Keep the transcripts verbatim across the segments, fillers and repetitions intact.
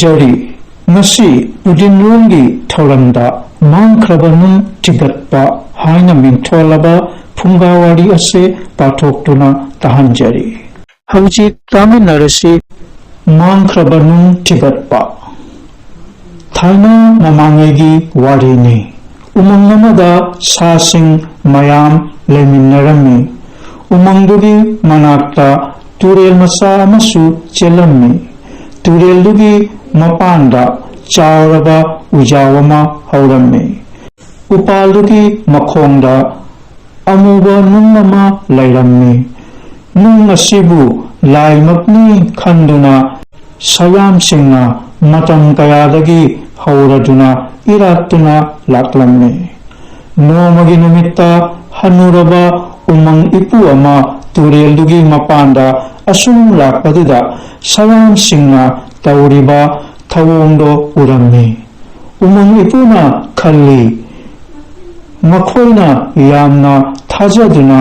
ꯖꯔꯤ꯫ ꯉꯁꯤ ꯄꯨꯗꯤꯟꯔꯣꯝꯒꯤ ꯊꯧꯔꯝꯗ ꯃꯥꯡꯈ꯭ꯔꯕ ꯅꯨꯡ ꯊꯤꯒꯠꯄ ꯍꯥꯏꯅ ꯃꯤꯡꯊꯣꯜꯂꯕ ꯐꯨꯡꯒꯥ ꯋꯥꯔꯤ ꯑꯁꯤ ꯄꯥꯊꯣꯛꯇꯨꯅ ꯇꯥꯍꯟꯖꯔꯤ꯫ ꯍꯧꯖꯤꯛ ꯇꯥꯃꯤꯟꯅꯔꯁꯤ꯫ ꯃꯥꯡꯈ꯭ꯔꯕ ꯅꯨꯡ ꯊꯤꯒꯠꯄ꯫ ꯊꯥꯏꯅ ꯃꯃꯥꯡꯉꯩꯒꯤ ꯋꯥꯔꯤꯅꯤ꯫ ꯎꯃꯪ ꯑꯃꯗ ꯁꯥꯁꯤꯡ ꯃꯌꯥꯝ ꯂꯩꯃꯤꯟꯅꯔꯝꯃꯤ꯫ ꯎꯃꯪꯗꯨꯒꯤ ꯃꯅꯥꯛꯇ ꯇꯨꯔꯦꯜ ꯃꯆꯥ ꯑꯃꯁꯨ ꯆꯦꯜꯂꯝꯃꯤ꯫ ꯇꯨꯔꯦꯜꯗꯨꯒꯤ ꯃꯄꯥꯟꯗ ꯆꯥꯎꯔꯕ ꯎꯖꯥꯎ ꯑꯃ ꯍꯧꯔꯝꯃꯤ꯫ ꯎꯄꯥꯜꯗꯨꯒꯤ ꯃꯈꯣꯡꯗ ꯑꯃꯨꯕ ꯅꯨꯡ ꯑꯃ ꯂꯩꯔꯝꯃꯤ꯫ ꯅꯨꯡ ꯑꯁꯤꯕꯨ ꯂꯥꯏꯃꯛꯅꯤ ꯈꯟꯗꯨꯅ ꯁꯌꯥꯝꯁꯤꯡꯅ ꯃꯇꯝ ꯀꯌꯥꯗꯒꯤ ꯍꯧꯔꯗꯨꯅ ꯏꯔꯥꯠꯇꯨꯅ ꯂꯥꯛꯂꯝꯃꯤ꯫ ꯅꯣꯡꯃꯒꯤ ꯅꯨꯃꯤꯠꯇ ꯍꯟꯅꯨꯔꯕ ꯎꯃꯪ ꯏꯄꯨ ꯑꯃ ꯇꯨꯔꯦꯜꯗꯨꯒꯤ ꯃꯄꯥꯟꯗ ꯑꯁꯨꯝ ꯂꯥꯛꯄꯗꯨꯗ ꯁꯌꯥꯝꯁꯤꯡꯅ ꯇꯧꯔꯤꯕ ꯊꯧꯑꯣꯡꯗꯣ ꯎꯔꯝꯃꯤ꯫ ꯎꯃꯪ ꯏꯄꯨꯅ ꯈꯜꯂꯤ, ꯃꯈꯣꯏꯅ ꯌꯥꯝꯅ ꯊꯥꯖꯗꯨꯅ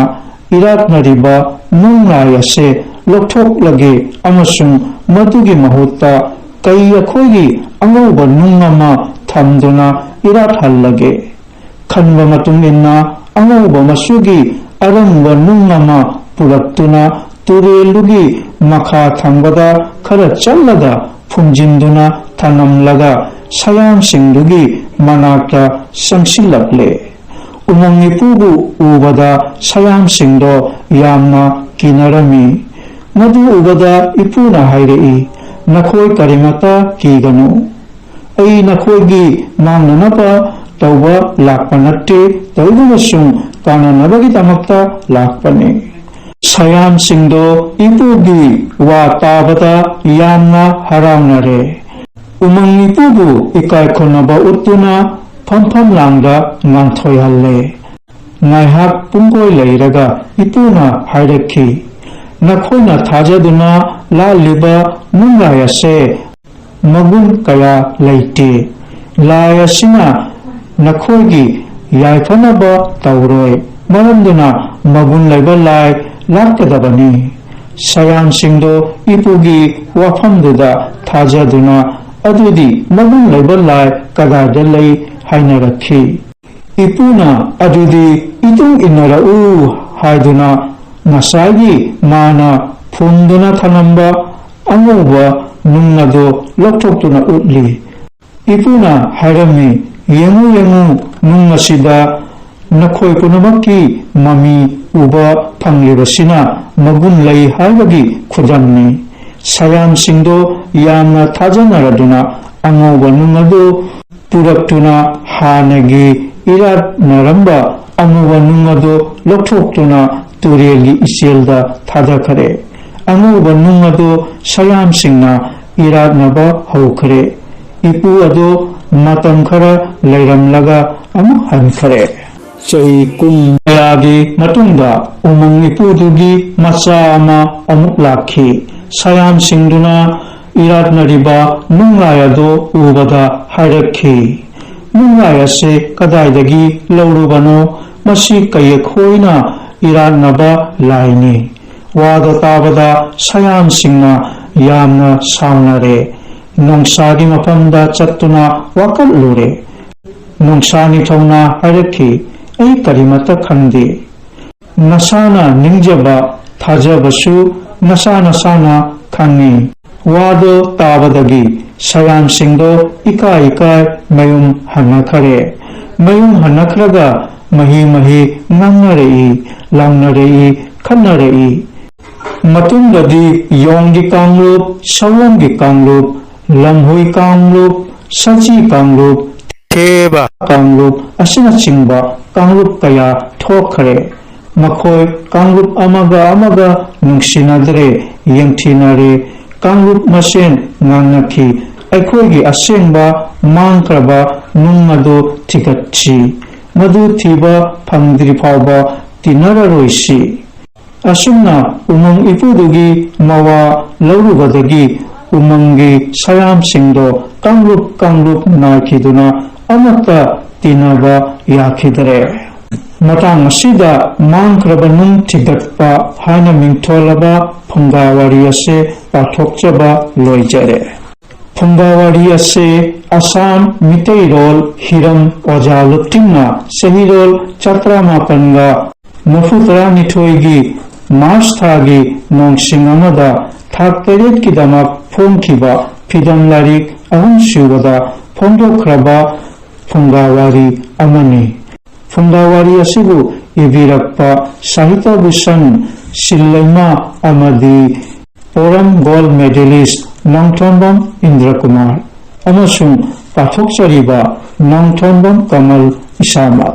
ꯏꯔꯥꯠꯅꯔꯤꯕ ꯅꯨꯡ ꯂꯥꯏ ꯑꯁꯦ ꯂꯧꯊꯣꯛꯂꯒꯦ ꯑꯃꯁꯨꯡ ꯃꯗꯨꯒꯤ ꯃꯍꯨꯠꯇ ꯀꯩ ꯑꯩꯈꯣꯏꯒꯤ ꯑꯉꯧꯕ ꯅꯨꯡ ꯑꯃ ꯊꯝꯗꯨꯅ ꯏꯔꯥꯠꯍꯜꯂꯒꯦ꯫ ꯈꯟꯕ ꯃꯇꯨꯡ ꯏꯟꯅ ꯑꯉꯧꯕ ꯃꯆꯨꯒꯤ ꯑꯔꯪꯕ ꯅꯨꯡ ꯑꯃ ꯄꯨꯔꯛꯇꯨꯅ ꯇꯨꯔꯦꯜꯗꯨꯒꯤ ꯃꯈꯥ ꯊꯪꯕꯗ ꯈꯔ ꯆꯠꯂꯒ ꯐꯨꯝꯖꯤꯟꯗꯨꯅ ꯊꯅꯝꯂꯒ ꯁꯌꯥꯝꯁꯤꯡꯗꯨꯒꯤ ꯃꯅꯥꯛꯇ ꯆꯪꯁꯤꯜꯂꯛꯂꯦ꯫ ꯎꯃꯪ ꯏꯄꯨꯕꯨ ꯎꯕꯗ ꯁꯌꯥꯝꯁꯤꯡꯗꯣ ꯌꯥꯝꯅ ꯀꯤꯅꯔꯝꯃꯤ꯫ ꯃꯗꯨ ꯎꯕꯗ ꯏꯄꯨꯅ ꯍꯥꯏꯔꯛꯏ, "ꯅꯈꯣꯏ ꯀꯔꯤꯃꯇ ꯀꯤꯒꯅꯨ꯫ ꯑꯩ ꯅꯈꯣꯏꯒꯤ ꯃꯥꯡꯅꯅꯕ ꯇꯧꯕ ꯂꯥꯛꯄ ꯅꯠꯇꯦ, ꯇꯧꯗꯨꯅꯁꯨ ꯇꯥꯟꯅꯅꯕꯒꯤꯗꯃꯛꯇ ꯂꯥꯛꯄꯅꯤ꯫" ꯁꯌꯥꯝꯁꯤꯡꯗꯣ ꯏꯄꯨꯒꯤ ꯋꯥ ꯇꯥꯕꯗ ꯌꯥꯝꯅ ꯍꯔꯥꯎꯅꯔꯦ꯫ ꯎꯃꯪ ꯏꯄꯨꯕꯨ ꯏꯀꯥꯏ ꯈꯨꯝꯅꯕ ꯎꯠꯇꯨꯅ ꯐꯝꯐꯝ ꯂꯥꯡꯗ ꯉꯥꯟꯊꯣꯏꯍꯜꯂꯦ꯫ ꯉꯥꯏꯍꯥꯛ ꯄꯨꯡꯀꯣꯏ ꯂꯩꯔꯒ ꯏꯄꯨꯅ ꯍꯥꯏꯔꯛꯈꯤ, "ꯅꯈꯣꯏꯅ ꯊꯥꯖꯗꯨꯅ ꯂꯥꯠꯂꯤꯕ ꯅꯨꯡ ꯂꯥꯏ ꯑꯁꯦ ꯃꯒꯨꯟ ꯀꯌꯥ ꯂꯩꯇꯦ꯫ ꯂꯥꯏ ꯑꯁꯤꯅ ꯅꯈꯣꯏꯒꯤ ꯌꯥꯏꯐꯅꯕ ꯇꯧꯔꯣꯏ꯫ ꯃꯔꯝꯗꯨꯅ ꯃꯒꯨꯟ ꯂꯩꯕ ꯂꯥꯏ ꯂꯥꯠꯀꯗꯕꯅꯤ꯫" ꯁꯌꯥꯝꯁꯤꯡꯗꯣ ꯏꯄꯨꯒꯤ ꯋꯥꯐꯝꯗꯨꯗ ꯊꯥꯖꯗꯨꯅ "ꯑꯗꯨꯗꯤ ꯃꯒꯨꯟ ꯂꯩꯕ ꯂꯥꯏ ꯀꯗꯥꯏꯗ ꯂꯩ?" ꯍꯥꯏꯅꯔꯛꯈꯤ꯫ ꯏꯄꯨꯅ "ꯑꯗꯨꯗꯤ ꯏꯇꯨꯡ ꯏꯟꯅꯔꯛꯎ" ꯍꯥꯏꯗꯨꯅ ꯉꯁꯥꯏꯒꯤ ꯃꯥꯅ ꯐꯨꯝꯗꯨꯅ ꯊꯝꯂꯝꯕ ꯑꯉꯧꯕ ꯅꯨꯡ ꯑꯗꯨ ꯂꯧꯊꯣꯛꯇꯨꯅ ꯎꯠꯂꯤ꯫ ꯏꯄꯨꯅ ꯍꯥꯏꯔꯝꯃꯤ, "ꯌꯦꯡꯉꯨ, ꯌꯦꯡꯉꯨ, ꯅꯨꯡ ꯑꯁꯤꯗ ꯅꯈꯣꯏ ꯄꯨꯝꯅꯃꯛꯀꯤ ꯃꯃꯤ ꯎꯕ ꯐꯪꯂꯤꯕꯁꯤꯅ ꯃꯒꯨꯟ ꯂꯩ ꯍꯥꯏꯕꯒꯤ ꯈꯨꯗꯝꯅꯤ꯫" ꯁꯌꯥꯝꯁꯤꯡꯗꯣ ꯌꯥꯝꯅ ꯊꯥꯖꯅꯔꯗꯨꯅ ꯑꯉꯧꯕ ꯅꯨꯡ ꯑꯗꯨ ꯄꯨꯔꯛꯇꯨꯅ ꯍꯥꯟꯅꯒꯤ ꯏꯔꯥꯠꯅꯔꯝꯕ ꯑꯃꯨꯕ ꯅꯨꯡ ꯑꯗꯨ ꯂꯧꯊꯣꯛꯇꯨꯅ ꯇꯨꯔꯦꯜꯒꯤ ꯏꯆꯦꯜꯗ ꯊꯥꯗꯈꯔꯦ꯫ ꯑꯉꯧꯕ ꯅꯨꯡ ꯑꯗꯨ ꯁꯌꯥꯝꯁꯤꯡꯅ ꯏꯔꯥꯠꯅꯕ ꯍꯧꯈ꯭ꯔꯦ꯫ ꯏꯄꯨ ꯑꯗꯨ ꯃꯇꯝ ꯈꯔ ꯂꯩꯔꯝꯂꯒ ꯑꯃꯨꯛ ꯍꯟꯈ꯭ꯔꯦ꯫ ꯆꯍꯤ ꯀꯨꯟ ꯀꯌꯥꯒꯤ ꯃꯇꯨꯡꯗ ꯎꯃꯪ ꯏꯄꯨꯗꯨꯒꯤ ꯃꯆꯥ ꯑꯃ ꯑꯃꯨꯛ ꯂꯥꯛꯈꯤ꯫ ꯁꯌꯥꯝꯁꯤꯡꯗꯨꯅ ꯏꯔꯥꯠꯅꯔꯤꯕ ꯅꯨꯡꯂꯥꯏ ꯑꯗꯨ ꯎꯕꯗ ꯍꯥꯏꯔꯛꯈꯤ, "ꯅꯨꯡꯂꯥꯏ ꯑꯁꯤ ꯀꯗꯥꯏꯗꯒꯤ ꯂꯧꯔꯨꯕꯅꯣ? ꯃꯁꯤ ꯀꯌꯦꯛ ꯈꯣꯏꯅ ꯏꯔꯥꯠꯅꯕ ꯂꯥꯏꯅꯤ꯫" ꯋꯥꯗꯣ ꯇꯥꯕꯗ ꯁꯌꯥꯝꯁꯤꯡꯅ ꯌꯥꯝꯅ ꯁꯥꯎꯅꯔꯦ꯫ ꯅꯣꯡꯁꯥꯒꯤ ꯃꯐꯝꯗ ꯆꯠꯇꯨꯅ ꯋꯥꯀꯠꯂꯨꯔꯦ꯫ ꯅꯣꯡꯁꯥ ꯅꯤꯡꯊꯧꯅ ꯍꯥꯏꯔꯛꯈꯤ, "ꯑꯩ ꯀꯔꯤꯃꯠꯇ ꯈꯪꯗꯦ꯫ ꯅꯁꯥꯅ ꯅꯤꯡꯖꯕ ꯊꯥꯖꯕꯁꯨ ꯅꯁꯥ ꯅꯁꯥꯅ ꯈꯪꯏ꯫" ꯋꯥꯗꯣ ꯇꯥꯕꯗꯒꯤ ꯁꯌꯥꯝꯁꯤꯡꯗꯣ ꯏꯀꯥꯏ ꯏꯀꯥꯏ ꯃꯌꯨꯝ ꯍꯟꯅꯈꯔꯦ꯫ ꯃꯌꯨꯝ ꯍꯟꯅꯈ꯭ꯔꯒ ꯃꯍꯤ ꯃꯍꯤ ꯉꯥꯡꯅꯔꯛꯏ, ꯂꯥꯎꯅꯔꯛꯏ, ꯈꯠꯅꯔꯛꯏ꯫ ꯃꯇꯨꯡꯗꯗꯤ ꯌꯣꯡꯒꯤ ꯀꯥꯡꯂꯨꯞ, ꯁꯑꯣꯝꯒꯤ ꯀꯥꯡꯂꯨꯞ, ꯂꯝꯍꯨꯏ ꯀꯥꯡꯂꯨꯞ, ꯁꯖꯤ ꯀꯥꯡꯂꯨꯞ, ꯊꯦꯕ ꯀꯥꯡꯂꯨꯞ ꯑꯁꯤꯅꯆꯤꯡꯕ ꯀꯥꯡꯂꯨꯞ ꯀꯌꯥ ꯊꯣꯛꯈ꯭ꯔꯦ꯫ ꯃꯈꯣꯏ ꯀꯥꯡꯂꯨꯞ ꯑꯃꯒ ꯑꯃꯒ ꯅꯨꯡꯁꯤꯅꯗ꯭ꯔꯦ, ꯌꯦꯡꯊꯤꯅꯔꯦ꯫ ꯀꯥꯡꯂꯨꯞ ꯃꯁꯦꯟ ꯉꯥꯡꯅꯈꯤ, "ꯑꯩꯈꯣꯏꯒꯤ ꯑꯁꯦꯡꯕ ꯃꯥꯡꯈ꯭ꯔꯕ ꯅꯨꯡ ꯑꯗꯨ ꯊꯤꯒꯠꯁꯤ꯫ ꯃꯗꯨ ꯊꯤꯕ ꯐꯪꯗ꯭ꯔꯤ ꯐꯥꯎꯕ ꯇꯤꯟꯅꯔꯔꯣꯏꯁꯤ꯫" ꯑꯁꯨꯝꯅ ꯎꯃꯪ ꯏꯄꯨꯗꯨꯒꯤ ꯃꯋꯥ ꯂꯧꯔꯨꯕꯗꯒꯤ ꯎꯃꯪꯒꯤ ꯁꯌꯥꯝꯁꯤꯡꯗꯣ ꯀꯥꯡꯂꯨꯞ ꯀꯥꯡꯂꯨꯞ ꯅꯥꯏꯈꯤꯗꯨꯅ ꯑꯃꯠꯇ ꯇꯤꯟꯅꯕ ꯌꯥꯈꯤꯗꯔꯦ꯫ ꯃꯇꯥꯡ ꯑꯁꯤꯗ ꯃꯥꯡꯈ꯭ꯔꯕ ꯅꯨꯡ ꯊꯤꯒꯠꯄ ꯍꯥꯏꯅ ꯃꯤꯡꯊꯣꯜꯂꯕ ꯐꯨꯡꯒꯥ ꯋꯥꯔꯤ ꯑꯁꯤ ꯄꯥꯊꯣꯛꯆꯕ ꯂꯣꯏꯖꯔꯦ꯫ ꯐꯨꯡꯒꯥꯋꯥꯔꯤ ꯑꯁꯤ ꯑꯁꯥꯝ ꯃꯤꯇꯩꯔꯣꯜ ꯍꯤꯔꯝ ꯑꯣꯖꯥ ꯂꯨꯞꯇꯤꯡꯅ ꯆꯍꯤꯔꯣꯜ ꯆꯥꯇ꯭ꯔꯥ ꯃꯥꯄꯟꯒ ꯃꯔꯤꯐꯨ ꯇꯔꯥꯅꯤꯊꯣꯏꯒꯤ ꯃꯥꯔꯆ ꯊꯥꯒꯤ ꯅꯣꯡꯁꯤꯡ ꯑꯃꯗ ꯊꯥꯛ ꯇꯔꯦꯠꯀꯤꯗꯃꯛ ꯐꯣꯡꯈꯤꯕ ꯐꯤꯗꯝ ꯂꯥꯏꯔꯤꯛ ꯑꯍꯨꯝꯁꯨꯕꯗ ꯐꯣꯡꯗꯣꯛꯈ꯭ꯔꯕ ꯐꯨꯡꯒꯥꯋꯥꯔꯤ ꯑꯃꯅꯤ꯫ ꯐꯨꯡꯒꯥꯋꯥꯔꯤ ꯑꯁꯤꯕꯨ ꯏꯕꯤꯔꯛꯄ ꯁꯥꯍꯤꯇ꯭ꯌ ꯚꯨꯁꯟ ꯁꯤꯜꯂꯩꯃ ꯑꯃꯗꯤ ꯄꯣꯔꯝ ꯒꯣꯜꯗ ꯃꯦꯗꯦꯂꯤꯁ ꯅꯣꯡꯊꯣꯝꯕꯝ ꯏꯟꯗ꯭ꯔꯀꯨꯃꯥꯔ ꯑꯃꯁꯨꯡ ꯄꯥꯊꯣꯛꯆꯔꯤꯕ ꯅꯣꯡꯊꯣꯝꯕꯝ ꯀꯃꯜ ꯏꯁꯥꯃꯛ꯫